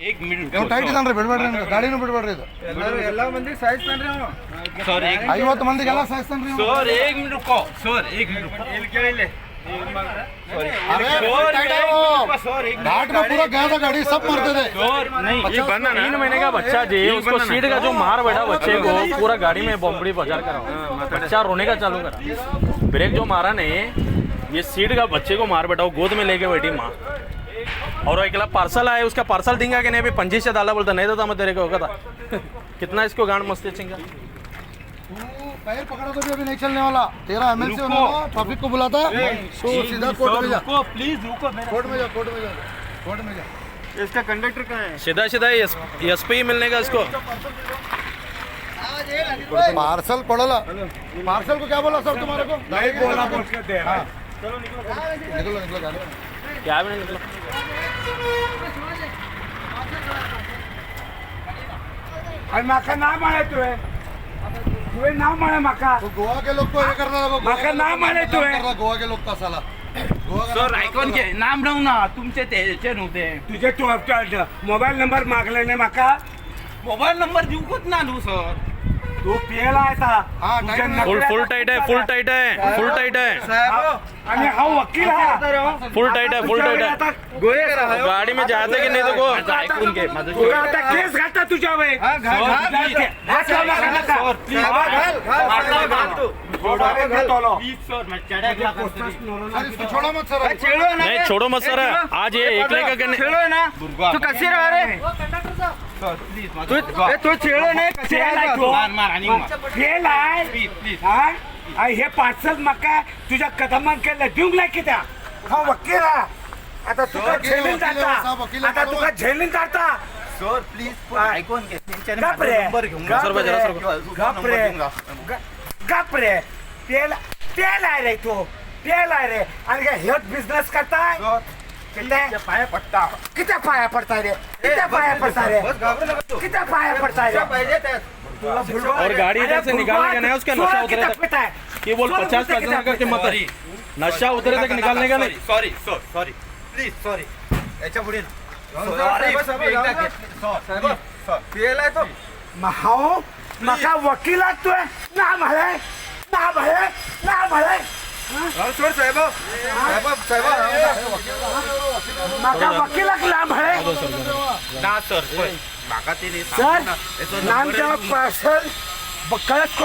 एक ಮಿನಿಟ್. ನೀವು ಟೈಟ್ ಇದನ್ರಿ, ಬಿಡ್ಬೇಡ್ರಿ ನೀವು. ಗಾಡಿನೂ ಬಿಡ್ಬೇಡ್ರಿ ಇದು. ಎಲ್ಲ ಮಂದಿ ಸಾಯಿಸ್ತಾನ್ರಿ ಅವನು. ಸರ್, एक 50 ಮಂದಿಗೆಲ್ಲ ಸಾಯಿಸ್ತಾನ್ರಿ ಇವ್ನು. सर, एक मिनट रुको सर, एक मिनट रुको. ಕೇಳಿಲ್ಲ. अरे सर, टाइट एक है वो। मिनट रुको, सर, एक घाट में पूरा गया था गाड़ी, सब मरते थे। सर, नहीं. 3 महीने का बच्चा जी, उसको सीट का जो मार बैठा बच्चे को, पूरा गाड़ी में बॉम्बड़ी बाजार करा, बच्चा रोने का चालू करा. ब्रेक जो मारा नहीं, ये सीट का बच्चे को मार बैठा, वो गोद में लेके बैठी माँ. और वो अकेला पार्सल आया, उसका पार्सल देंगे कि नहीं? अभी पंजी से डाला, बोलता नहीं देता मैं तेरे को. होगा था कितना इसको गांड मस्ती चिंगा. तू पैर पकड़ा तो भी अभी नहीं चलने वाला. तेरा एमएलसी होने वाला, ट्रैफिक को बुलाता तो सीधा कोर्ट में जा. रुको, प्लीज रुको मेरा. कोर्ट में जा, कोर्ट में जा, कोर्ट में जा. इसका कंडक्टर कहाँ है? सीधा सीधा एस पी मिलने का इसको. पार्सल पड़ोला, पार्सल को क्या बोला सर तुम्हारे को? नहीं बोला, बोल के दे रहा है. निकलो, निकलो गाड़ी. क्या भी नहीं निकला. आणि माका ना म्हणे तुवें, तुवें ना म्हणे माका. तो गोवा के लोग को ये करना था वो. गोवा माका के ना लोग को म्हणे बदनाम तुवें. कर रहा गोवा के लोग का साला. गोवा का सर, नाम ऐकून खराब घे. नाम राहू ना तुमचे, ते नव्हते. तुझे तू मोबाईल नंबर मागले नाही माका. मोबाईल नंबर दिवकूच ना न्हू सर. तू पियला आता. हा, तुझ्या टाईट आहे. फुल नखऱ्याचा फुल टाइट है, फुल टाइट है, फुल टाइट है. आणि हा वकील हा. फुल टाइट है, फुल टाइट है. गोळे करा. गाड़ी में जाते कि नहीं देखो. माझं ऐकून घे माझं. तुला आता केस घालता तुझ्या वे. घाल, घाल. हात लावू नका नका. Sir, please. घाल घाल साहेब, घाल तू. प्लीज सर, चड्याक लागन तरी. सर, इसको छोड़ो मत सर. छेड़ो ना. नहीं, छोड़ो मत सर. आज ये एकले का करने छेड़ो ना. तू कशी राह रे? Sir, please. तू ए, तू छेड़ो नाही, कशी फेल आहे राह? तू. मार मार आणि मार. फेल आहे. Please, please. हा? आणि हे पार्सल मका तुझ्या कदमान केलं देऊन लाय की त्या. हा वकील हा. आता तुका वकील आहे, झेलीन वकील आहे, जाता. साहेब, वकील आहे, आता बरोबर. तुका झेलीन जाता. सर, प्लीज, ऐकून घे. त्यांच्याने गप माझा रे. नंबर घेऊन गप सर, रे. जरा सर. गप रे, गप रे. तेल तेल आहे रे तू, तेल आहे रे. आणि काय हेच बिझनेस करताय? किती पाया पडता. किती पाया पडताय रे? किती पाया पडताय रे? बस, घाबरू नका तू. किती पाया पडताय रे? पाहिजे त्यात. तुला भुलवा- और गाड़ी इधर से अरे निकालने का नहीं, उसका नशा सोळा उतरे किती तक. पिताय? कि बोल सोळा 50 किती पैसे का कीमत है, नशा उतरे तक निकालने का नहीं. Sorry sir, sorry, please, sorry. याच्या पुढे साहेब, साहेब, एकदा जाऊ घे. साहेब, पियला आहे तो. हाव मका वकिलात तू ना म्हळे, ना म्हळे, ना म्हळे. सोड साहेब, साहेब, साहेब. मका वकिलाक ना म्हळे. ना सर, पळय, म्हाका ते सर, नाम पार्सल कळत.